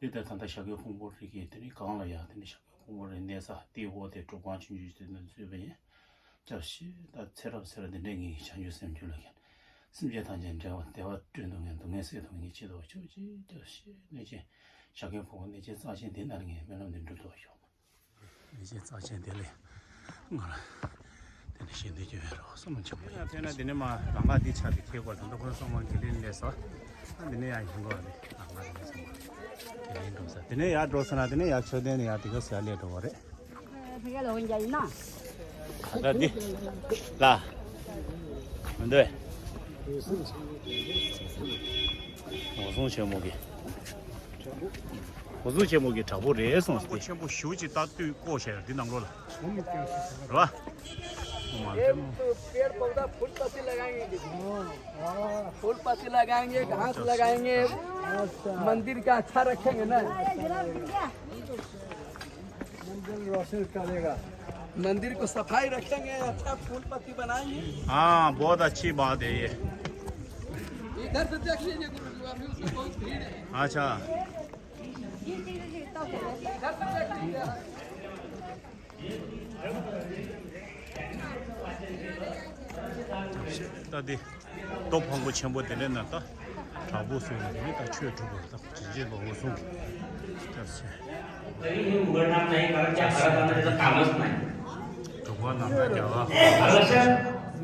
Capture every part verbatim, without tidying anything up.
དེ་ལྟར་ད་ལྟ་ཞྭ་གོས་ཕུང་པོ་རིགས་ཀྱི་དེ་ནི་གང་ལ་ཡང་དེ་ནི་ཞྭ་གོས་ཕུང་པོ་རིགས་གནས་ས་དེའི་འོག་དེ་གྲུབ་ཁང་ཆུང་ཆུང་ཞིག་དེ་ནི་བཟོས་པ་ཡིན། སྐྱབས་ཤིག་ད་ཚེ་རབས་ཚེ་རབས་འདི་འདྲའི་ངེད་ཀྱི་བྱང་ཆུབ་སེམས་རྒྱུད་ལ་ཁྱེར། སེམས་ཅན་ཐམས་ཅད་བདེ་བ་བདེ་བ་བསྐྲུན་ཐུབ་མཁན་སྡུག་བསྔལ་སེལ་ཐུབ་མཁན་གྱི་ཆེད་དུ་མཆོག་ཅིག་སྐྱབས་ཤིག་གནོད་སྦྱིན་ཞྭ་གོས་ཕུང་པོ་གནོད་སྦྱིན་རྩ་ཆེན་འདི་ནར་ངའི་སྨོན་ལམ་འདི་འགྲུབ་ཐུབ་ཤོག་གནོད་སྦྱིན་རྩ་ཆེན་བདེ་ལེགས། ང་ལ་དེ་ནི་ཞལ་འདོན་སྐྱོན་ཡོད་རོགས་བསམ་བློ་ཆེན་པོ་ཡོད། ཐོན་ན་དེ་ནི་མ་རང་ག་འདི་ཆ་དེ་ཁེལ་གོ་ད་ལྟ་ཁོ་སོང་མ་དགེ་ལེགས་ལས་སོ། ཨ་འདི་ནི་ཡང་ཡིན་གོ་རེད། རང་ག་དེ་ནི་སོང་མ་དགེ་ལེགས་འགྲོ་ས་དེ་ནི་ཡར་འགྲོ་ས་ན་དེ་ནི་ཡར་མཆོད་རྟེན་ནི་ཡར་དེ་ག་ཟེར་ལས་འགྲོ་བ་རེད། ཕ་གི་ལ་འོན་ཀྱང་ཡིན་ན། ད་འདི་ལ་མི་འདོད། འོ་སྲུང་ཆེན་མོ་གི། འོ་སྲུང་ཆེན་མོ་གི་བྲག་ཕུག་རེད་སོང་སྟེ། ཆེན་པོ་ཞེ་པོ་ཅིག་ད་དུས་བརྐོས་བཞག་ཡོད་འདི་ནང་ལོགས་ལ། རེད་བ། ཨོ་མ་ལ་ཆེན་མོ། पेड़ पौधा फूल पत्ती लगाएंगे। फूल पत्ती लगाएंगे, घास लगाएंगे। मंदिर का अच्छा रखेंगे ना। मंदिर रोशन करेगा। मंदिर को सफाई रखेंगे, अच्छा फूल पत्ती बनाएंगे। हाँ, बहुत अच्छी बात है ये। इधर से देख लीजिए गुरु जी, अभी उसमें बहुत भीड़ है। अच्छा। इधर से देख लीजिए। ད་འདི་རྡོ་ཕུང་པོ་ཆེན་པོ་དེ་ལས་ན་ད་བྲག་ཕུག་སོང་ནས་དེ་ནས་ད་ཆོས་སྒྲུབ་པར་ད་ཇི་བྱེད་ལོ་འོ་སྲུང་སྐྱབས་ཆེ། कधी हे उघडणार नाही, कारण त्या घरात जाण्याचं कामच नाही. སྒྲུབ་པ་ནང་ད་རྒྱ་གར། झालं लक्षात?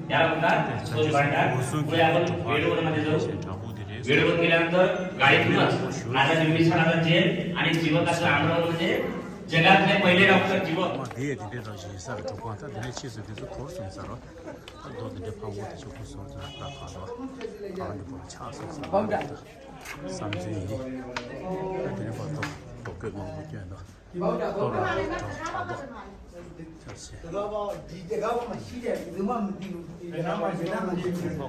त्यानंतर तो भांडार འོ་སྲུང་पुढे आपण वेडवडमध्ये जाऊ. བྲག་ཕུག་དེ་རེད། वेडवड केल्यानंतर गाडीतूनच राजा बिंबिसाराचा जेल आणि जिवकाचं आमरण म्हणजे जगातले पहिले डॉक्टर जिवक. མ་དེ་ཡས་དེ་འདྲའི་རང་བཞིན་ཡིན་ས་རེད། གྲུབ་ཁང་ད་དེ་ནས་ཕྱིས་སུ་དེ་ཚོ་འཁོར་སོང་ས་རོ། ད་རྡོ་དེ་འདྲའི་ཕང་པོ་དེ་ཚོ་འཁོར་སོང་ས་ར་ད་གང་རོ། གང་གི་པོ་ཆགས་སོང་ས་རོ། བསམ་ཚུལ་ཡིན། ད་དེ་ནས་པར་ཐོག་རྡོ་བརྐོས་མང་པོ་བསྐྱོན་འདུག་རྡོ་ལ་གྲགས་པོ་ཆགས་འདུག་ཆགས་ཤེས། ཁོག་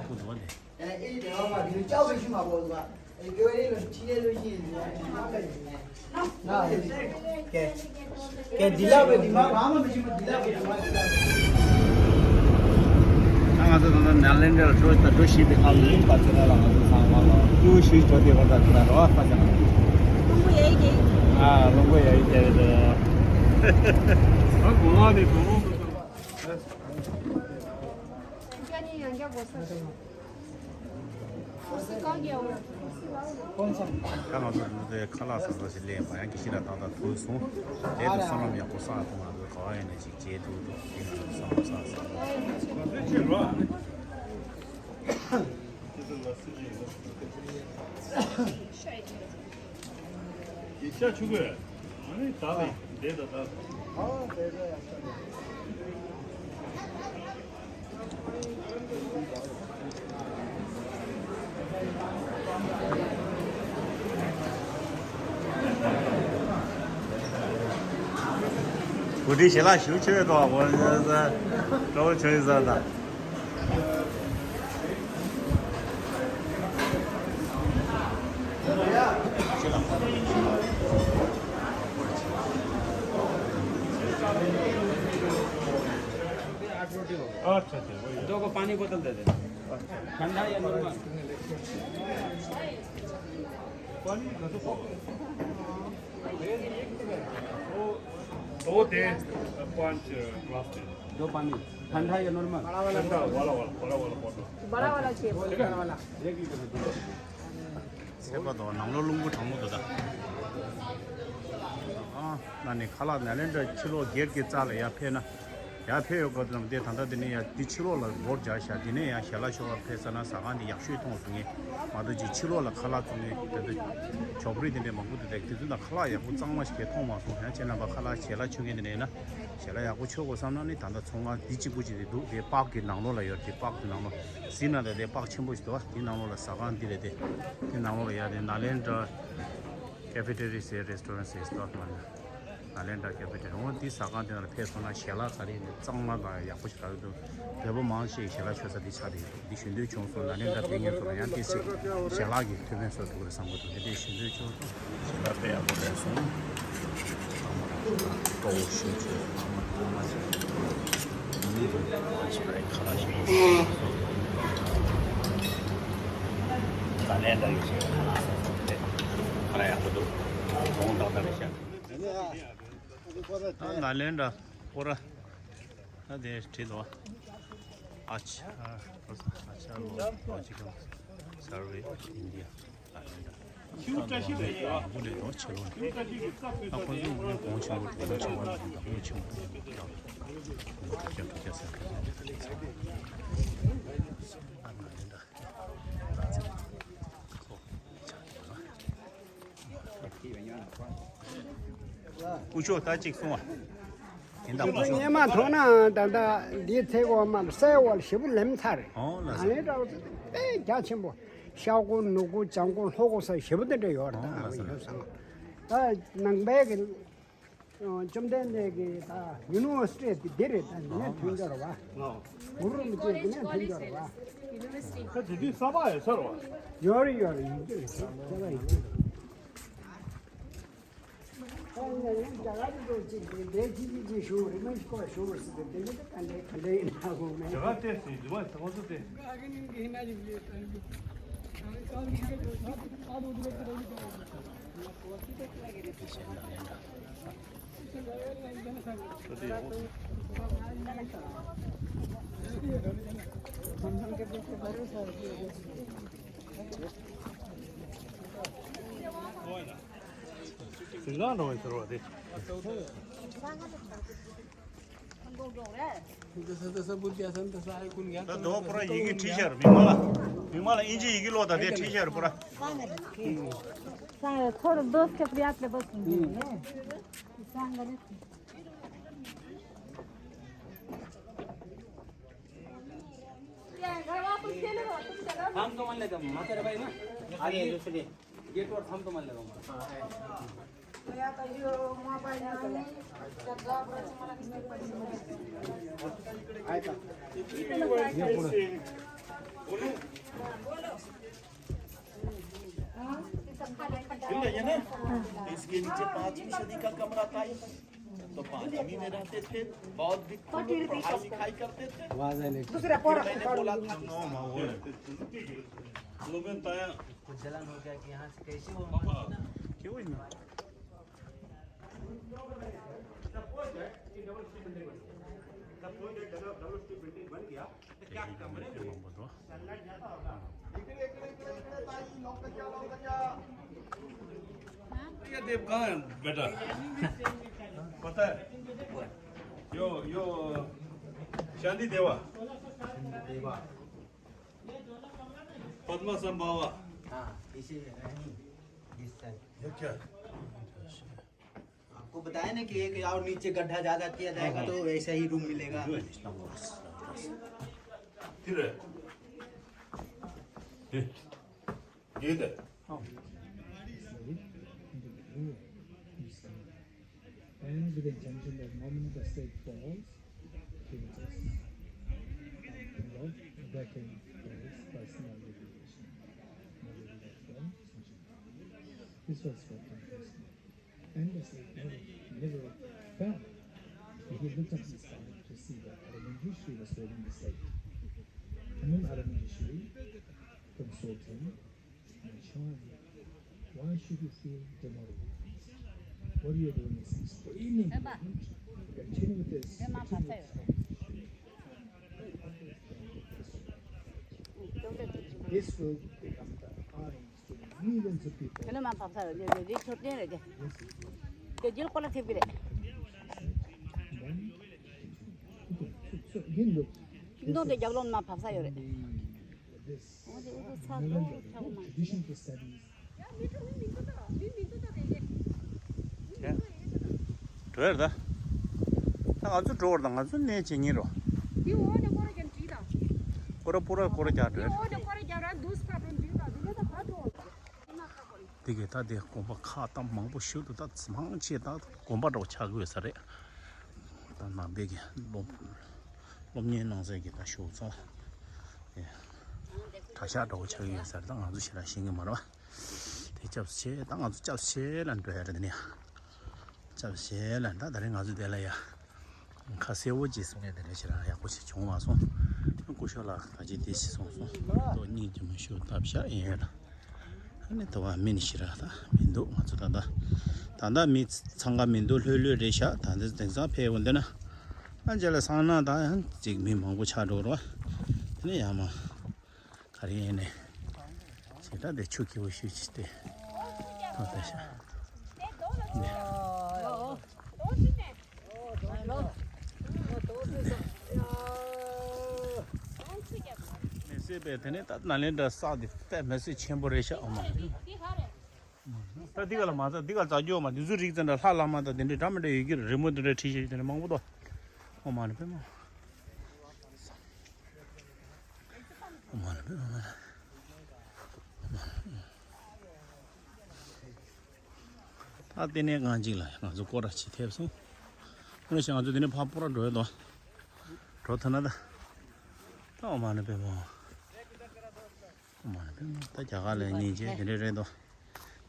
པོ་འདུག་ནས། ང་ཚོ་ད་ལྟ་ནཱ་ལེནྡྲ་ལ་འགྲོ་ད་འགྲོ་བཞིན་པའི་སྐབས་ལ་ལིང་པ་ཚེ་ན་ལ་ང་ཚོ་ཚང་མ་ལ་ཀྲུའུ་ཞུས་འགྲོ་དེ་བར་ད་ཚེ་ན་རོ་ཨ་ཁ་ཚེ་ན། ཀྲུང་གོ་ཡ་ཡི་ཀྱ་ཡི་ད། ཨ་གོ་བ་ནི་གོ་རོ། ད་ང་ཚོ་འདི་ཁ་ལག་ཟ་ཟ་ཞིག་ལས་མ་ཡང་གི་ཤི་ལ་ཏག་ཏག་ཐུག་སོང་། དེ་དུ་བསོད་ནམས་ཡག་པོ་བསགས་ཐུབ། ང་ཚོ་ག་བ་ཡིན་ན་ཅིག་བྱེད་ཐུབ་ཐུབ་ཀྱི་ང་ཚོ་བསོད་ནམས་བསགས་བསགས། ཡིག་ཆ་ཆུ་གོས། ཨ་ནི་ད་ལེ་འདས་ད་ད། གོ་སྒྲིག་ཞལ་ལག་ཞུ་ཆོས་དོ་གོ་ས་སྤྲོ་བོ་ཆོས་ས་ད། अच्छा, अच्छा, वही। दो को पानी बोतल दे दे। ठंडा या नॉर्मल? पानी, वो, वो थे, पाँच ग्लास थे। दो पानी, ठंडा या नॉर्मल? ठंडा, वाला, वाला, बड़ा वाला बॉटल। बड़ा वाला चाहिए। ठीक है? एक लीटर दे दो। ཚད་པ་དང་ནང་ལོགས་རླུང་བུ་གྲང་མོ་འདུག་ད། ཨ་ན་ནི་ཁ་ལག་ནཱ་ལེནྡྲ་ཕྱི་ལོགས་སྒེར་གྱི་རྩ་ལ་ཡར་ཕེབས་ན། ཡར་ཕེབས་ཡོད་སྐབས་དུ་ནམ་དེ་ད་ལྟ་དེ་ནས་ཡར་དེ་ཕྱི་ལོགས་ལ་སྒོར་རྒྱག་ཤག་དེ་ནས་ཡར་ཞལ་ལག་ཤོར་བ་ཕེབས་ས་ན་ཟ་ཁང་དེ་ཡག་ཤོས་མཐོང་སོང་ངས། མ་གཏོགས་ཅིག་ཕྱི་ལོགས་ལ་ཁ་ལག་བཙོང་མཁན་དེ་ཚོ་ཇོ་བོ་རི་དེ་འདྲས་མང་པོ་འདུག་དེ་དེ་ཚོ་ན་ཁ་ལག་ཡག་པོ་གཙང་མ་ཞིག་གས་མཐོང་མ་སོང་། ཡང་ཁྱེད་རྣམ་པ་ཁ་ལག་ཞལ་ལག་མཆོད་མཁན་དེ་འདྲས་ཡིན་ན། ཞལ་ལག་ཡག་པོ་མཆོད་དགོས་བསམ་ན་ནི་ད་ལྟ་ཚོང་ཁང་འདི་གཅིག་པུ་གཅིག་རེད་འདུག་དེ་པགས་ཀྱི་ནང་ལོགས་ལ་ཡོད་རེད། དེ་པགས་ཀྱི་ནང་ལོགས་ཟིན་ན་ད་དེ་པགས་ཆེན་པོ་ཞིག་འདུག་དེ་ནང་ལོགས་ལ་ཟ་ཁང་འདི་རེད། དེ་དེ་ནང་ལོགས་ལ་ཡ་དེ་ནཱ་ལེནྡྲ་ཀེ་ཕེ་ཊེ་རི་ཟེར་རེ་སི་ཊོ་རན་ཟེར་སྟོར་མ་ནཱ་ལེནྡྲ་ཀེ་ཕེ་ཊེ་རི་འོ་འདི་ཟ་ཁང་དེ་ནང་ལ་ཕེབས་སོང་ན་ཞལ་ལག་ཟ་རེས་འདི་གཙང་མ་དང་ཡག་པོ་ཞིག་རག་གི་འདུག་བོད་པ་མང་ཆེ་ཞལ་ལག་མཆོད་ས་འདི་ཆགས་རེད། འདི་ཞུ་འདོད་བྱུང་སོང་། ནཱ་ལེནྡྲ་ཕེབས་མཁན་ཚོ་ལ་ཡང་ཏོག་ཙམ་ཞལ་ལག་གི་ཐུགས་ཕན་གསོས་ཐུབ་ཀྱི་རེད་བསམ་གྱི་འདུག་དེ་འདྲའི་ཞུ་འདོད་བྱུང་སོང་། ཞལ་ལག་དཔེ་ཡག་པོ་རེད་སོང་། ཚང་མ་ལ་སྤྲོ་བོ་ཞུ་བྱས་ཚང་མ་ཚང་མ་བྱས། ནཱ་ལེནྡྲ་གི་ཞལ་ལག་ཁ་ལག་ཡག་པོ་འདུག་གྲོང་ ད་ནཱ་ལེནྡྲ་སྐོར་ར། ད་དེ་བྲིས་འདུག་ཨ་ཆ་ཨ་ཆ་ལོ་ལོ་ཇི་ག་སར་ཝེ་ཨིན་ཌི་ཡ། ད་ནཱ་ལེནྡྲ་ད་ནང་མང་པོ་སླེབས་འདུག་ཆེ་ལོ་ནས། ཨ་ཁོང་ཚོ་དངུལ་གོང་ཆེན་པོ་གོང་ཆེན་པོ་ལ་ཡོད་འདུག་དངུལ་ཆེན་པོ་ཡོད་འདུག་ད་ནཱ་ལེནྡྲ། སྐུ་ཞབས་ད་ཅིག་གསུང་བ། དེ་འདྲ་སྐུ་ཞབས། སྔོན་མ་མཐོང་ན་ད་ལྟ་འདིའི་ཚེ་འོག་མ་སའི་འོག་ཞེ་པོ་ལེམ་ཚར་རེད། ཨོ་ལ་ད་ལན་འདྲ་བོ་དཔེ་རྒྱ་ཆེན་པོ། ཤ་ཁུ་ནུ་ཁུ་ལྗང་ཁུ་ལྷོ་ཁུ་ས་ཞེ་པོ་དེ་འདྲ་ཡོད་རེད། ད་ཨོ་ལ་ཡོད་ས་ང་ད་ནང་པའི་གི་བཅོམ་ལྡན་འདས་ཀྱི་ད་ཡུ་ནི་ཝར་སི་ཊི་དེ་འདི་རེད། ད་འདི་ནས་ཐོན་འབྱོར་བ། གུ་རུ་རིན་པོ་ཆེ་འདི་ནས་ཐོན་འབྱོར་བ། ད་དེ་དུས་གསར་པ་ཡོད་ས་རེད་བ། ཡོད་རེད་ཡོད་རེད། ཡིན་གྱི་རེད། གསར་པ་ཡིན་གྱི་རེད། ད་ཡིན་ན་ཡང་རྒྱ་གར་དུ་ཅིག་དེ་འདྲའི་ཅིག་ཅིག་ཅིག་ཞུ་རེད། མ་ཞུ་བ་ཞུ་བར་སྲིད་དེ་དེ་ནི་ད་ག་འདྲའི་ག་འདྲའི་ཡིན་ན་གོ་མེད། རྒྱ་གར་ཏོག་ཙམ་འདི་བ་ཚང་མ་ཚོ་ཏེ། ད་དོ་པུ་ར་ཡི་གེ་བྲིས་ཤར་མི་མ་ལ། མི་མ་ལ་ཨིན་ཇི་ཡི་གེ་ཀློག་དང་དེ་བྲིས་ཤར་པུ་ར། थांबतो म्हणले तर म्हातारे बाई ना. अरे दुसरे गेटवर थांबतो म्हणले बाबा. इसके नीचे पांचवीं सदी का कमरा था ये. तो पांचवीं में रहते थे, बौद्ध भिक्षु लोग पढ़ाई लिखाई करते थे. दूसरा फिर मैंने बोला था, कुछ जलन हो गया कि यहाँ से कैसे वो हमारे ना. ये देव कहाँ है बेटा? पता है? यो, यो शांति देवा। पद्मा संभावा। हाँ, इसी में रहनी, इस साइड। ये क्या? आपको बताया ना कि एक और नीचे गड्ढा ज्यादा किया जाएगा तो वैसा ही रूम मिलेगा। फिर है। ये, ये इधर। And with the intention that moment the state falls, he will just, uh, you know, back in for his personal liberation. This was for him personally. And the slave never, never fell. He looked up the sky to see that Aramanjushri was holding the slave. And then Aramanjushri consoled him, "My child, why should you feel demoralized? What you are doing is extremely important. Continue with this. Continue with this conversation. This will become the eyes to the millions of people." དེ་ནི་མ་ཕབ་ས་རེད། འདི་འདི་འདི་མཆོད་རྟེན་རེད་དེ། དེ་རྒྱུན་སྐོར་ལ་ཐེབས་ཀྱི་རེད། ཁྱིམ་སྟོང་དེ་རྒྱབ་ལོགས་མ་ཕབ་ས་ཡོད་རེད། འོ་དེ་འུ་ཚོ་ཚ་ཚོ་ཚ་བོ་མ། འགྲོ་ཡར་ད། ད་ང་ཚོ་འགྲོ་བར་ད་ང་ཚོ་གནས་བྱེད་ཉིན་རོ། འདི་འོག་ནས་སྐོར་ར་རྒྱབ་འགྲིག་དང་། སྐོར་ར་སྐོར་ར་སྐོར་ར་རྒྱག་འགྲོ་ཡར། འདི་འོག་ནས་སྐོར་ར་རྒྱབ་ར་འདུག་སྐར་འགྲོ་འགྲིག་དང་འདི་ནས་ད་ཕར་འགྲོ། འདི་གས་ད་དེ་དགོན་པ་ཁག་ད་མང་པོ་ཞིག་ཏུ་ད་མང་ཆེ་ད་དགོན་པ་འདྲ་བོ་ཆགས་ཀྱི་ཡོད་ས་རེད། ད་ནང་པའི་གི་སློབ་སློབ་གཉེར་གནང་སའི་གི་ད་ཞོགས་ཚང་དེ་གྲྭ་ཤག་འདྲ་བོ་ཆགས་ཀྱི་ཡོད་ས་རེད། ད་ང་ཚོ་ཞེ་དྲག་ཤེས་ཀྱི་མ་རེད་བ། དེ་སྐྱབས་བྱེད་ད་ང་ཚོ་སྐྱབས་བྱེད་ལ་འགྲོ་ཡ་རེད། དེ་ནས་སྐྱབས་བྱེད་ལ་ད་ད་རེས་ང་ཚོ་དེ་ལ་ཡ་ཁ་གསལ་བོ་ཅིག་གསུང་ཡ་དེ་རེད། ཞེ་དྲག་ཡག་པོ་ཞིག་བྱུང་མ་སོང་། སྐུ་ཞབས་ལགས་ད་ཅི་དེ་ཞིག་གསུངས་སོང་། ཏོག་གཉིས་ཀྱི་མ་ཞུ་ཐབས་ཤ་ཡིན་ཡ་ད། ནི་དུ་བ་མི་ནི་ཞེ་དྲག་ད་མི་འདུག་ང་ཚོ་ད་ལྟ་ད་ལྟ་མི་འཚང་ཁ་མི་འདུག་ལྷོད་ལྷོད་རེད་ཤག་ད་ལྟ་དེང་སང་ཕེབས་འོང་འདི་ན་ཨ་ཅེ་ལ་སང་ན་ད་ཡང་ཅིག་མི་མང་པོ་ཆགས་འགྲོ་རོགས། དེ་ནས་ཡང་མ་ག་རེ་ཡིན་ནས་ཞེ་དྲག་དེ་ཆུ་སྐྱིད་པོ་ཞུ་ཅི་སྟེ་ཐོག་ལྟ་ཤག་མེ་གསོད་པས་དེ་ནས་ད་ནཱ་ལེནྡྲ་བསགས་ཏེ་དཔེ་མེ་གསོད་ཆེན་པོ་རེད་ཤག་ཨོ་མ། ད་འདི་ག་ལ་མ་ཚ་འདི་ག་ལ་ཚ་རྒྱུ་ཡོད་མ་འདི་ཚོ་རིགས་ཙམ་འདྲ་ལྷ་བླ་མ་དང་དེ་འདྲའི་འདྲ་མི་འདྲ་ཡོད་ཀྱི་རི་མོ་འདི་འདྲ་བྲིས་ཤིག་དེ་འདྲ་མང་པོ་འདུག་ཨོ་མ་ནི་པེ་མ། ཨོ་མ་ནི་པེ་མ། ད་ལྟེ་གནས་གང་ཅིག་ལ་ང་ཚོ་སྐོར་ར་ཅིག་ཐེབས་སོང་། ཁོ་ན་ཞིག་ང་ཚོ་དེ་ནས་ཕར་སྤོ་ར་འགྲོ་ཡོད་དོ། འགྲོ་ཐུབ་ན་ད། ད་ཨོ་མ་ནི་པེ་མ། ཨོ་མ་ནི་པེ་མ་ད་རྒྱ་གར་ལ་ཉིན་བྱེད་དེ་འདྲ་རེད་དོ།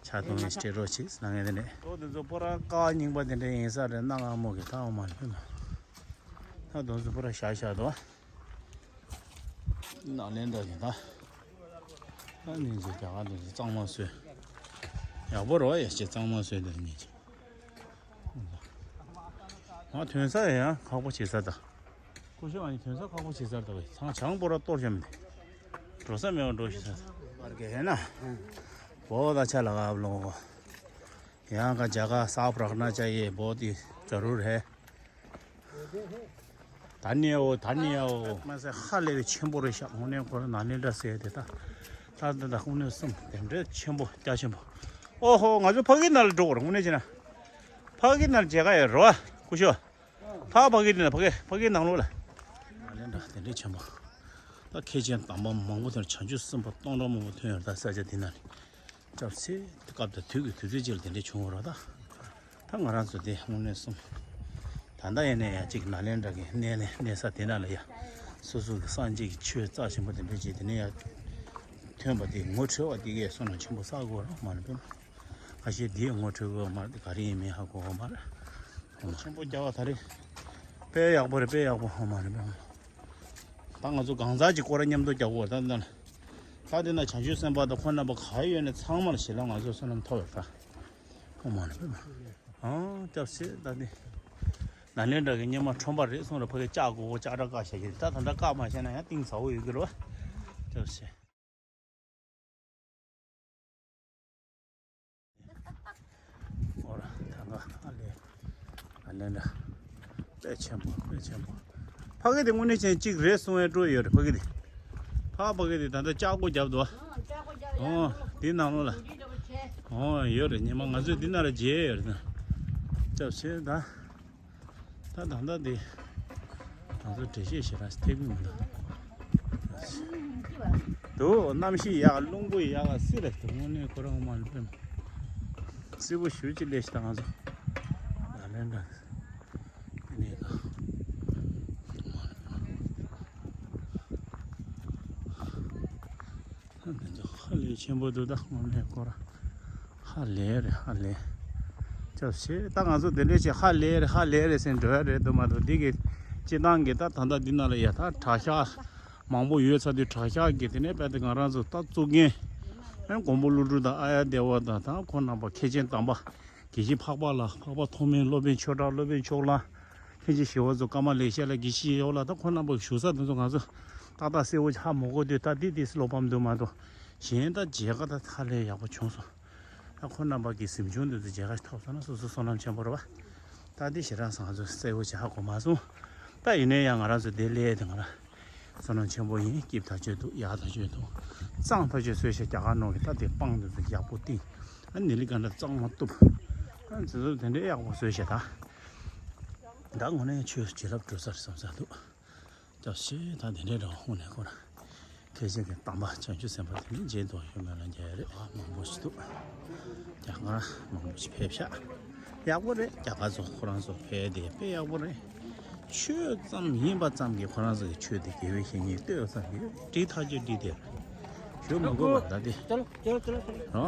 ཆ་ཐུང་ཡིན་སྤྲད་རོགས་བྱེད་ཟེར་ན་ངས་དེ་ནས། ལོ་དེ་ཚོ་སྤོ་ར་ཀ་ཉིང་པ་དེ་འདྲ་ཡིན་ས་རེད་གནའ་སྔ་མོ་གི་ད་ཨོ་མ་ནི་པེ་མ། ད་དོ་ཚོ་སྤོ་ར་བཞག་བཞག་དོ། ནཱ་ལེནྡྲ་གི་ད། ད་ནི་ཅིག་རྒྱ་གར་དུ་གཙང་མ་བཟོས། ཡག་པོ་རོ་ཡ་ཅིག་གཙང་མ་བཟོས་དེ་ནི་ཅིག་ང་ཐོན་ས་ཡང་ཁག་པོ་བྱེད་ས་ད། ཀུ་ཤུ་ཨ་ནི་ཐོན་ས་ཁག་པོ་བྱེད་ས་ད་བས་ཚང་བྱང་པོ་ར་གཏོར་བཞག་མི་འདུག་འགྲོ་ས་མེད་པ་འགྲོ་ཤི་ས། བར་གེ་ཧེ་ན། བོ་ད་ཆ་ལ་ག་བློ། यहाँ का जगह साफ रखना चाहिए, बहुत ही ज़रूर है। धन्य हो, धन्य हो। མ་ཟད་ཧ་ལས་པའི་ཆེན་པོ་རེད་ཤག་དངོས་གནས་ཁོ་རང་ནཱ་ལེནྡྲ་ཟེར་དེ་ད། ད་ད་ད་དངོས་གནས་གསུམ་དེ་འདྲའི་ཆེན་པོ་རྒྱ་ཆེན་པོ། ཨོ་ཧོ་ང་ཚོ་ཕ་གི་ནང་ལ་འགྲོ་དགོས་རེད་དངོས་གནས་བྱས་ན། ཕ་གི་ནང་མཇལ་ཁ་ཡོད་རེད་བ་ཀུ་ཤུ། ཕ་ཕ་གི་དེ་ན་ཕ་གི་ཕ་གི་ནང་ལོགས་ལ། ནཱ་ལེནྡྲ་དེ་འདྲའི་ཆེན་པོ། ད་མཁན་ཆེན་དམ་པ་མང་པོ་ཐོན་བྱང་ཆུབ་སེམས་དཔའ་སྟོང་ཕྲག་མང་པོ་ཐོན་ཡོད་ད་ས་ཆ་དེ་ན་ནི། སྐབས་སུ་སྐབས་དང་དུས་ཀྱི་དུས་ཚོད་ཅིག་ལ་དེ་འདྲ་བྱུང་བ་རེད་ད། ད་ང་རང་ཚོ་དེ་དངོས་གནས་སོང་། ད་ལྟ་ཡིན་ན་ཡང་གཅིག་ནཱ་ལེནྡྲ་གི་གནས་ནས་གནས་ས་དེ་ན་ལ་ཡ། སོ་སོ་གི་སངས་རྒྱས་ཀྱི་ཆོས་རྩ་ཆེན་པོ་དེ་འདྲ་བྱས་དེ་ནས་ཡ། ཐོན་པ་དེ་ངོ་འཕྲོད་པ་དེ་གས་བསོད་ནམས་ཆེན་པོ་བསགས་དགོས་རེད་མ་རེད་པས། ཁ་ཤས་དེ་ངོ་འཕྲོད་དགོས་མ་རེད་ག་རེ་ཡིན་མིན་ཧ་གོ་གི་མ་རེད། ཆེན་པོ་རྒྱག་པ་ད་རེད། དཔེ་ཡག་པོ་རེད་དཔེ་ཡག་པོ་ཧ་མ་རེད་པས། ད་ང་ཚོ་གང་ཟག་གི་སྐོར་མཉམ་དུ་རྒྱག་དགོས་ད་ལྟ་ན། ད་དེ་ན་བྱང་ཆུབ་སེམས་དཔའ་དང་ཁོ་རྣམ་པ་ག་ཡོད་ནས་ཚང་མར་ཞེ་ལ་ང་ཚོ་བསོད་ནམས་ཐོབ་ཡོད་ད། ཧ་མ་རེད་པས། ཨང་སྐྱབས་སེ་ད་དེ། ནཱ་ལེནྡྲ་གི་སྙེ་མ་ཁྲོམ་པ་རེད་གསུངས་ར་ཕ་གི་ལྕགས་སྒོ་ལྕགས་དྲ་བཀག་བཞག་གི་ད་ད་ལྟ་བཀག་མ་བྱས་ན་ཡང་གཏིང་ཟབ་པོ་ཡོད་ཀྱི་རེད་བ། སྐྱབས་སེ། ཨོ་ར་ད་ག་ཨ་ལེ། ཨ་ལེ་ལ། དཔེ་ཆེན་པོ་དཔེ་ཆེན་པོ། ཕ་གི་དེ་དངོས་གནས་ཅན་གཅིག་རེད་གསུང་བའི་སྤྲོ་ཡོད་རེད་ཕ་གི་དེ། ཕ་ཕ་གི་དེ་ད་ལྟ་ལྕགས་སྒོ་བརྒྱབ་འདུག་ཨ། ཨོ་དེ་ནང་ལོགས་ལ། ཨོ་ཡོད་རེད་ཉི་མ་ང་ཚོས་འདི་ན་ར་མཇལ་ཡོད་རེད་ད། སྐྱབས་ཆེ་ད། ད་ད་ད་འདི། ང་ཚོ་འགྲེལ་བཤད་ཞེ་དྲག་ཐེབས་ཀྱི་མི་འདུག་འདུག་གནམ་གཤིས་ཡག་རླུང་བུ་ཡག་སྲིད་ལ་དེ་དངོས་གནས་ཁོ་རང་མ་ལུས་པའི་སྲིད་པོ་ཞུ་ཅི་ལས་ཤི་ད་ང་ཚོ་ད་ལན་འདྲ་ནས་ད། འདི་ཚོ་ཧ་ལས་ཆེན་པོ་འདུག་ད་དངོས་གནས་ཁོ་རང་ཧ་ལས་རེད་ཧ་ལས། ཅོ་ཞེས་ད་ང་ཚོ་འདི་འདྲས་ཞིག་ཧ་ལས་རེད་ཧ་ལས་རེད་ཟེར་འགྲོ་ཡ་རེད་འདུག་མ་གཏོགས་འདི་གི་སྤྱི་བཏང་གི་ད་ད་ལྟ་འདི་ན་ལ་ཡ་ད་གྲྭ་ཤག་མང་པོ་ཡོད་ཚ་དུས་གྲྭ་ཤག་གི་དེ་ནས་དཔེ་དེ་ང་རང་ཚོ་ད་བཙུགས་མཁན་ཨེ་མགོན་པོ་ཀླུ་སྒྲུབ་དང་ཨཱརྱ་དེ་ཝ་དང་ད་ཁོ་རྣམ་པ་མཁན་ཆེན་དམ་པ་དགེ་བཤེས་འཕགས་པ་ལགས་འཕགས་པ་ཐོགས་མེད་སློབ་དཔོན་ཆོས་གྲགས་སློབ་དཔོན་ཕྱོགས་གླང་། ལྷན་ཅིག་ཞི་བ་ཚོ་ཀ་མ་ལེ་ཤ་ལ་གི་ཤི་ཡོད་ལ་ད་ཁོ་རྣམ་པ་བཞུགས་ས་དེ་ཚོ་ང་ཚོ་ཏག་ཏག་གསལ་བོ་ཧ་མ་གོ་དུས་ད་འདི་དེ་བློ་ཕམ་འདུག་མ་གཏོགས་གཞན་ད་མཇལ་ཁ་ད་ཧ་ལས་ཡག་པོ་བྱུང་སོང་། ད་ཁོ་རྣམ་པ་གི་གཟིམ་ཆུང་དེ་ཚོ་མཇལ་ཁ་ཐོབ་སོང་ན་སོ་སོ་བསོད་ནམས་ཆེན་པོ་རེད་བ། ད་འདི་ཞེ་དྲག་ས་ང་ཚོ་གསལ་བོ་ཅིག་ཧ་གོ་མ་སོང་། ད་ཡིན་ནའི་ཡང་ང་རང་ཚོ་འདི་སླེབས་དེ་ང་རང་བསོད་ནམས་ཆེན་པོ་ཡིན་སྐྱིད་ཐག་ཆོད་འདུག་ཡག་ཐག་ཆོད་འདུག་གཙང་ཐག་ཆོད་བཟོས་ཤག་རྒྱ་གར་ནང་གི་ད་དེ་སྤང་དེ་ཚོ་ཡག་པོ་བཏིང་། ཨ་ནི་ལི་ག་འདྲ་གཙང་མ་གཏུབ། ཨ་ནི་དེ་ཚོ་དེ་འདྲའི་ཡག་པོ་བཟོས་ཤག་ད། ད་དངོས་གནས་ཆོས་བྱིན་རླབས་འགྲོ་ས་རེད་བསམ་ས་འདུག་སྐྱབས་ཞེས་ད་དེ་འདྲའི་འདྲ་བ་དངོས་གནས་ཁོ་རང་མཁན་ཆེན་གྱི་དམ་པ་བྱང་ཆུབ་སེམས་དཔའ་དེ་འདྲའི་མཇལ་དུ་ཡོད་མེད་ལ་མཇལ་ཡ་རེད་ཨ་མང་པོ་ཞིག་འདུག་རྒྱ་གར་མང་པོ་ཞིག་ཕེབས་ཤག་ཡག་པོ་རེད་རྒྱ་གར་ཚོ་ཁོ་རང་ཚོ་ཕེབས་དེ་དཔེ་ཡག་པོ་རེད། ཆོས་ཙམ་ཡིན་པ་ཙམ་གྱིས་ཁོ་རང་ཚོ་གི་ཆོས་དེ་དགེ་བའི་བཤེས་གཉེན་ལྟོས་ཙམ་གྱིས་འགྲིག་ཐག་ཆོད་འགྲིག་དེ་རེད། ཞུ་མི་དགོས་པ་ད་དེ། རང་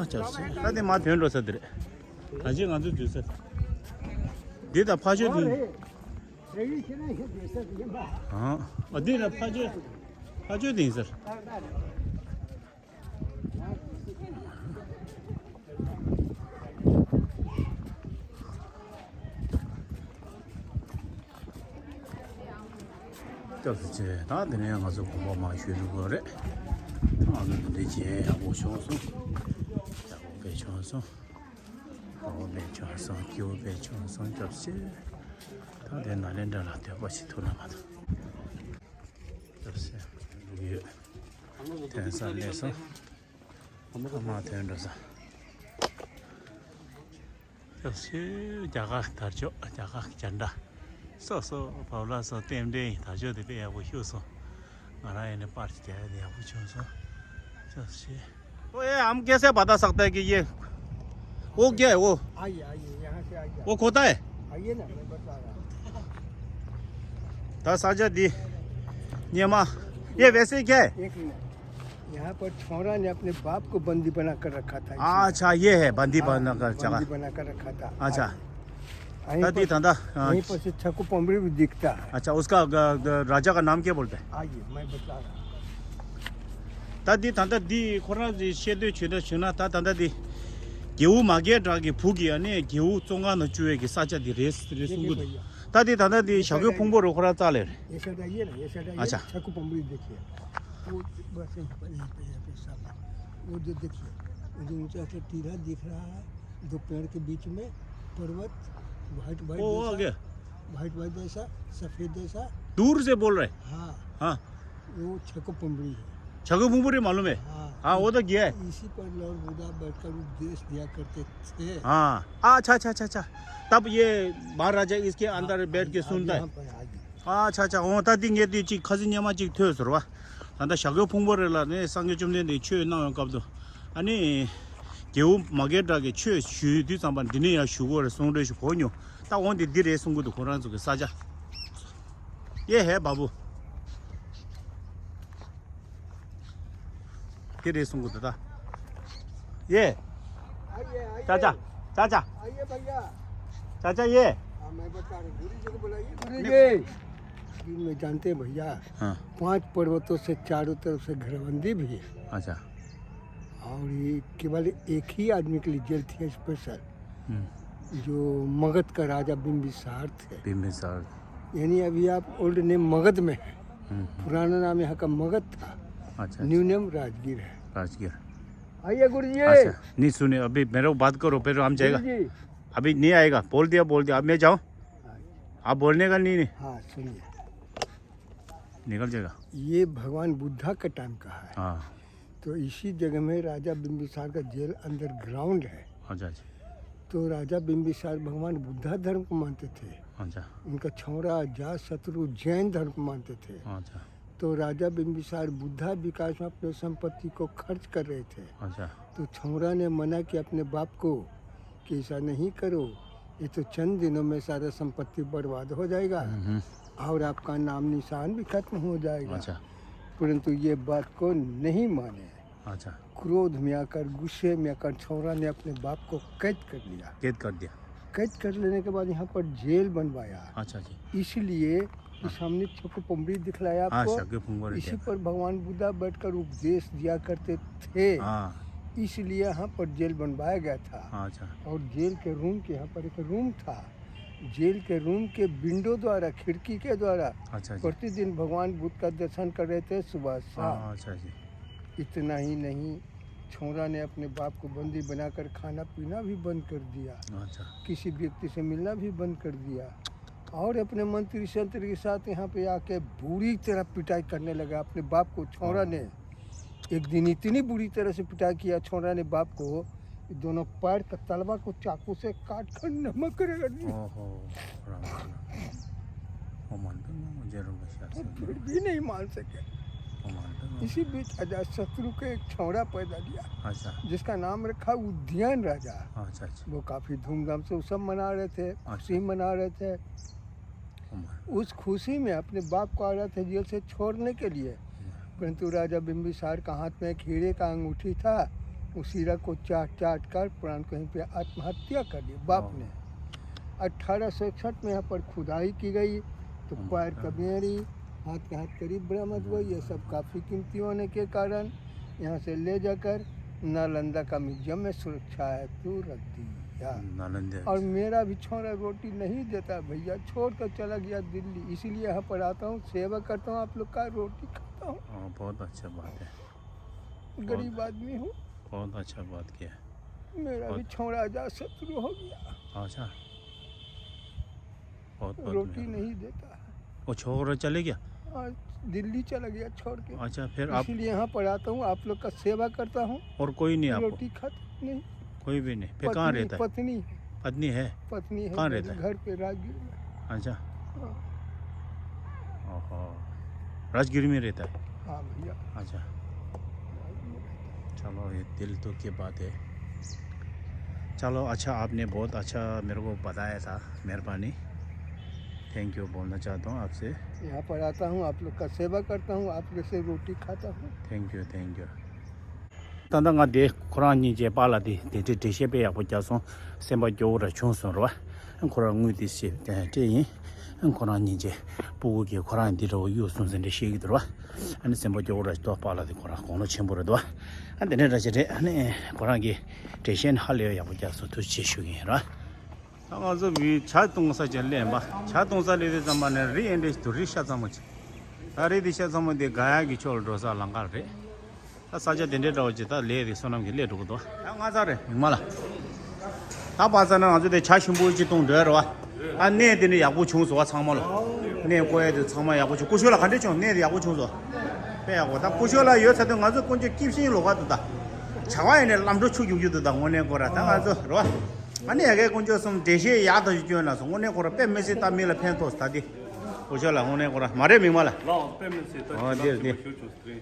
སྐྱབས་སེ་ད་དེ་མ་ཐོན་འགྲོ་ས་དེ་རེད། ད་ཅི་ང་ཚོ་འཛུལ་ས་འདི་དང་ཕ་ཆོས་དེ། རེ་རེ་ཤེས་ན་ཤེས་དུས་ས་དེ་ཡིན་པ། ཨང་། ཨ་འདི་ལ་ཕ་ཆོས། ཕ་ཆོས་དེ་ཡིན་ཟེར། ད་ད་རེད། སྐབས་སུ་བྱས། ད་དེ་ནས་ང་ཚོ་དགོངས་པ་མ་ཞུས་འགྲོ་གི་རེད། ང་ཚོ་འདི་འདྲ་བྱས་ཡག་པོ་བྱུང་སོང་། ཡག་པོ་དཔེ་བྱུང་སོང་། ཡག་པོ་དཔེ་བྱུང་སོང་། སྐྱིད་པོ་དཔེ་བྱུང་སོང་། སྐབས་སུ་བྱས། ད་དེ་ནཱ་ལེནྡྲ་ལ་སྡོད་པ་ཞིག་ཐུགས་ལ་མ་ཐུག་སྐབས་སུ་བྱས་འགྲོ་གི་ཡོད། ཐོན་ས་སླེབས་སོང་། ཐ་མག་ཐོན་འགྲོ་ས། སྐྱབས་སུ་མཆི། རྒྱ་གར་དར་ལྕོག་རྒྱ་གར་རྒྱ་འདྲ། སོ་སོ་བབ་ལ་སོ་རྟེན་འབྲེལ་ཡིན། དར་ལྕོག་དེ་དཔེ་ཡག་པོ་ཤོར་སོང་། ང་རང་ཡིན་ན་པར་ཅིག་རྒྱག་ཡ་དེ་ཡག་པོ་བྱུང་སོང་། སྐྱབས་སུ་མཆི། वो ये हम कैसे पता सकते हैं कि ये वो क्या है वो? आइए, आइए, यहाँ से आइए। वो खोता है? आइए ना, मैं बता रहा हूँ। ད་ས་ཆ་འདི་སྔོན་མ། ये वैसे ही क्या है? एक मिनट। यहाँ पर छोरा ने अपने बाप को बंदी बना कर रखा था। अच्छा, ये है बंदी हाँ, बना कर चला। बंदी बना कर रखा था। अच्छा। यहीं ད་འདི་पर, ད་ད་ཨ། यहीं पर से छको पमड़ी भी दिखता है। अच्छा, उसका ग- ग- राजा का नाम क्या बोलते हैं? आइए, मैं बता रहा हूँ। ད་འདི་ད་ད་འདི་ཁོ་རང་གི་བཤད་དོན་བྱོས་ད་བྱུང་ན། ད་ད་ད་འདི་རྒྱལ་པོ་མ་སྐྱེས་དགྲ་གི་བུ་གིས་ཨ་ནི་རྒྱལ་པོ་བཙོན་ཁང་ནང་བཅུག་པའི་གི་ས་ཆ་འདི་རེད་རེད་གསུང་གི་འདུག་ད་འདི་ད་ད་འདི་ཞྭ་གོས་ཕུང་པོ་རུ་ཁོ་རང་རྩ་ལས་རེད། ये सदा ये ना, ये सदा ये अच्छा। छको पमड़ी देखिए। वो बस यहीं पर, यहीं पे, यहीं पे सब। वो जो देखिए, वो जो ऊंचा सा टीला दिख रहा है, दो पेड़ के बीच में पर्वत, व्हाइट व्हाइट ओ, आ जैसा, गया। व्हाइट व्हाइट जैसा, सफेद जैसा। दूर से बोल रहे हैं। हाँ। हाँ। वो छको पमड़ी है। छको पमड़ी मालूम है? हाँ। हाँ, वो तो गया है। इसी पर लॉर्ड बुद्धा बैठकर उपदेश दिया करते थे। हाँ। अच्छा, अच्छा, अच्छा, अच्छा। तब ये महाराजा इसके अंदर हाँ, बैठ के हाँ, सुनता है। यहाँ पर, हाँ जी। अच्छा, अच्छा। འོ་ད་འདི་ངས་འདི་ཅིག་ཁ་སང་སྔོན་མ་ཅིག་ཐོས་སོང་བ། ད་ལྟ་ཞྭ་གོས་ཕུང་པོ་རེད་ལ་ནས་སངས་རྒྱས་བཅོམ་ལྡན་འདས་ཆོས་གནང་བའི་སྐབས་དུ། ཨ་ནི། རྒྱལ་པོ་མ་སྐྱེས་དགྲ་གིས་ཆོས་ཞུས་དུས་ཙམ་པ་འདི་ནས་ཡར་བཞུགས་དགོས་རེད་གསུང་འདྲ་ཞིག་གོ་མྱོང་། ད་འོ་འདི་འདི་རེད་གསུང་གི་འདུག་ཁོ་རང་ཚོ་གི་ས་ཆ། ये है बाबू। འདི་རེད་གསུང་གི་འདུག་ད། ये। आइए, आइए। चाचा, चाचा। आइए भैया। चाचा, ये। हाँ, मैं बता रहा हूँ, गुरु जी को बुलाइए। गुरु जी। ये मैं जानते हैं भैया। हाँ। पांच पर्वतों से चारों तरफ से घेराबंदी भी है। अच्छा। और ये केवल एक ही आदमी के लिए जेल थी स्पेशल, हम्म। जो मगध का राजा बिंबिसार थे। बिंबिसार। यानी अभी आप ओल्ड नेम मगध में है। हम्म, हम्म। पुराना नाम यहाँ का मगध था। अच्छा, न्यू अच्छा। नेम राजगीर है। राजगीर। आइए गुरु जी। अच्छा, नहीं सुने, अभी मेरे को बात करो, फिर हम जाएगा। गुरु जी। अभी नहीं आएगा, बोल दिया, बोल दिया, अब मैं जाऊँ? हाँ। आप बोलने का नहीं, नहीं। हाँ, सुनिए। निकल जाएगा। ये भगवान बुद्धा का टाइम का है। हाँ। तो इसी जगह में राजा बिंबिसार का जेल अंडरग्राउंड है। अच्छा, अच्छा। तो राजा बिंबिसार भगवान बुद्धा धर्म को मानते थे। अच्छा। उनका छौड़ा अजात शत्रु जैन धर्म को मानते थे। अच्छा। तो राजा बिंबिसार बुद्धा विकास में अपने संपत्ति को खर्च कर रहे थे। अच्छा। तो छौड़ा ने मना किया अपने बाप को कि ऐसा नहीं करो, ये तो चंद दिनों में सारा संपत्ति बर्बाद हो जाएगा हम्म। और आपका नाम निशान भी खत्म हो जाएगा। अच्छा। परंतु ये बात को नहीं माने। अच्छा। क्रोध में आकर, गुस्से में आकर छौड़ा ने अपने बाप को कैद कर लिया। कैद कर दिया। कैद कर लेने के बाद यहाँ पर जेल बनवाया। अच्छा जी। इसलिए कि हाँ। सामने छको पमड़ी दिखलाया हाँ, आपको। छको पमड़ी इसी दिखलाया। पर भगवान बुद्धा बैठकर उपदेश दिया करते थे। हाँ। इसलिए यहाँ पर जेल बनवाया गया था। हाँ, अच्छा। और जेल के रूम के यहाँ पर एक रूम था। जेल के रूम के विंडो द्वारा, खिड़की के द्वारा अच्छा, अच्छा। प्रतिदिन भगवान बुद्ध का दर्शन कर रहे थे सुबह शाम। हाँ, अच्छा जी। इतना ही नहीं, छोरा ने अपने बाप को बंदी बनाकर खाना पीना भी बंद कर दिया। अच्छा। किसी व्यक्ति से मिलना भी बंद कर दिया। और अपने मंत्री संत्री के साथ यहाँ पे आके बुरी तरह पिटाई करने लगा अपने बाप को। छोरा ने एक दिन इतनी बुरी तरह से पिटाई किया छोरा ने बाप को, दोनों पैर का तलवा को चाकू से काट कर नमक रगड़ दिया। ओहो, राम राम। वो मानते हैं, मुझे रूम में शायद से फिर भी नहीं मान सके। वो मानते हैं। इसी बीच अजात शत्रु के एक छोरा पैदा लिया, अच्छा। जिसका नाम रखा उद्यान राजा। अच्छा, अच्छा। वो काफी धूमधाम से उत्सव मना रहे थे, अच्छा। खुशी मना रहे थे। उस खुशी में अपने बाप को आ रहा था जेल से छोड़ने के लिए, परंतु राजा बिंबिसार का हाथ में एक हीरे का अंगूठी था। उस हीरा को चाट चाट कर प्राण कहीं पे आत्महत्या कर ली बाप ने। अठारह सौ इकसठ में यहाँ पर खुदाई की गई तो पैर का बेड़ी, हाथ का हथकड़ी बरामद हुआ। ये सब काफ़ी कीमती होने के कारण यहाँ से ले जाकर नालंदा का म्यूजियम में सुरक्षा है, तू रख दिया। नालंदा। और मेरा भी छोरा रोटी नहीं देता भैया, छोड़ कर चला गया दिल्ली, इसीलिए यहाँ पढ़ाता हूँ, सेवा करता हूँ आप लोग का, रोटी खाता हूँ। हाँ, बहुत अच्छा बात है। गरीब आदमी हूँ। बहुत अच्छा बात किया। मेरा भी छोरा अजात शत्रु हो गया। अच्छा। बहुत बहुत रोटी मेहरबानी। नहीं देता। वो छोड़ चले गया? आज दिल्ली चला गया छोड़ के। अच्छा, फिर आप इसीलिए यहाँ पढ़ाता हूँ, आप लोग का सेवा करता हूँ। और कोई नहीं आपको? रोटी खाते नहीं। कोई भी नहीं। फिर कहाँ पत्नी, रहता है? पत्नी, पत्नी है। पत्नी है? पत्नी है, कहाँ घर रहता पे, है? राजगीर में। अच्छा। हाँ। ओहो। राजगीर में रहता है? हाँ भैया। अच्छा। चलो, ये दिल दुख की बात है। चलो, अच्छा, आपने बहुत अच्छा मेरे को बताया था। मेहरबानी। थैंक यू बोलना चाहता हूँ आपसे। यहाँ पर आता हूँ, आप लोग का सेवा करता हूँ, आप लोग से रोटी खाता हूँ। Thank you, thank you. ད་ལྟ་ང་དེ་ཁོ་རང་གཉིས་ཀྱི་པཱ་ལགས་དེ་དེ་འདྲའི་འགྲེལ་བཤད་དཔེ་ཡག་པོ་རྒྱག་སོང་། སེམས་པ་སྐྱོ་བོ་ར་བྱུང་སོང་ར་བ། ཁོ་རང་དངུལ་དེ་ཞེ་སྤྲད་ཡིན། ཁོ་རང་གཉིས་ཀྱི་སྤུ་གུ་གིས་ཁོ་རང་འདི་འདྲ་བོ་གཡུག་སོང་ཟེར་འདྲ་བཤད་ཀྱི་འདུག་ར་བ། ཨ་ནི་སེམས་པ་སྐྱོ་བོ་ར་ཞིག་འདུག་པཱ་ལགས་དེ་ཁོ་རང་དགུང་ལོ་ཆེན་པོ་རེད་འདུག་བ། ཨ་དེ་འདྲ་འདྲ་ཞིག་རེད། ཨ་ནི་ཁོ་རང་གི་འགྲེལ་བཤད་ནི་ཧ་ལས་ཡག་པོ་རྒྱག་སོང་། ཐུགས་རྗེ་ཆེ་ཞུ་གི་ཡིན་ར། ད་ང་ཚོ་བི་ཇ་བཏུང་ས་ཅིག་སླེབས་པ། ཇ་བཏུང་ས་སླེབས་དུས་ཙམ་པ་ནས་རི་ཨེ་འདྲ་ཞིག་འདུག་རི་ཤ་ཚ་མོ་ཅིག་ད་རི་དེ་ཤ་ཚ་མོ་དེ་ག་ཡག་གི་ཕྱོགས་ལ་འགྲོ་ས་ལམ་ཁ་རེད། ད་ས་ཆ་དེ་འདྲའི་འདྲ་བོ་ཅིག་ད་ལས་དེ་བསོད་ནམས་ཀྱིས་སླེབས་འགྲོ་གི་འདུག་ད་ང་ཚ་རེད་མི་མ་ལ། ད་པ་ཚ་ན་ང་ཚོ་དེ་ཇ་ཞིམ་པོ་ཅིག་བཏུང་འགྲོ་ཡ་རེད་བ། ད་གནས་དེ་འདྲ་ཡག་པོ་བྱུང་སོང་བ་ཚང་མ་ལ། གནས་བསྐོ་ཡ་དེ་ཚང་མ་ཡག་པོ་བྱུང་། སྐུ་ཞབས་ལགས་ག་འདྲ་བྱུང་། གནས་དེ་ཡག་པོ་བྱུང་སོང་། དཔེ་ཡག་པོ། ད་སྐུ་ཞབས་ལགས་ཡོད་ཚར་དུས་ང་ཚོ་དཀོན་མཆོག་སྐྱིད་ཤིང་ལོག་ག་འདུག་ད་བྱ་བ་ཡིན་ནའི་ལམ་འགྲོ་ཆུ་རྒྱུག་རྒྱུག་འདུག་ད་དངོས་གནས་ཁོ་ར་ད་ང་ཚོ་རེད་བ། ཨ་ནི་ཡ་གའི་དཀོན་མཆོག་གསུམ་འགྲེལ་བཤད་ཡག་ཐག་ཆོད་སྐྱོན་ལ་སོང་། དངོས་གནས་ཁོ་ར་དཔེ་མི་སྲིད་ད་མི་ལ་ཕན་ཐོགས་ད་དེ། སྐུ་ཞབས་ལགས་དངོས་གནས་ཁོ་ར་མ་རེད་མི་མ་ལ། ལགས་དཔེ་མི་སྲིད་ད་ཨོ་དེ་རེད་དེ། ཞུ་ཆོག་དེ་རེད།